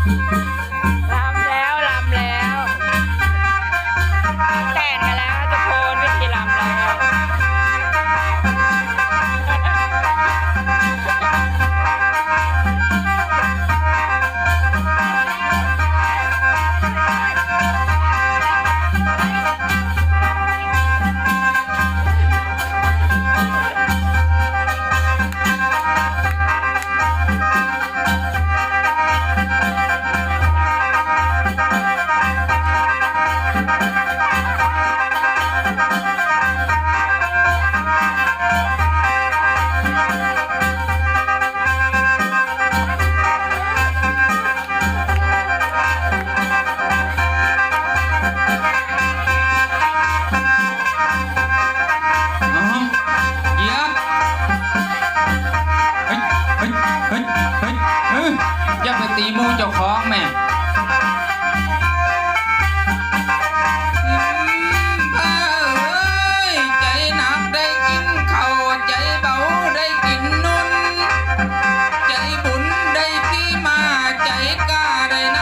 ລຳແລ້ວ ລຳແລ້ວ ແຂ່ງກັນແລ້ວທຸກຄົນ ເວທີລຳແລ້ວ. ອ້າວ ຢຽບ ເຮີ້ຍ ເຮີ້ຍ ເຮີ້ຍ ເຮີ້ຍ ເຮີ້ຍ ຢ່າໄປຕີໝູ່ເຈົ້າຂອງແມ້. ອືມ ເອີຍ ໃຈໜັກໄດ້ກິນເຂົ້າ ໃຈເບົາໄດ້ກິນນຸ່ນ ໃຈບຸນໄດ້ປີມາ ໃຈກ້າໄດ້ນ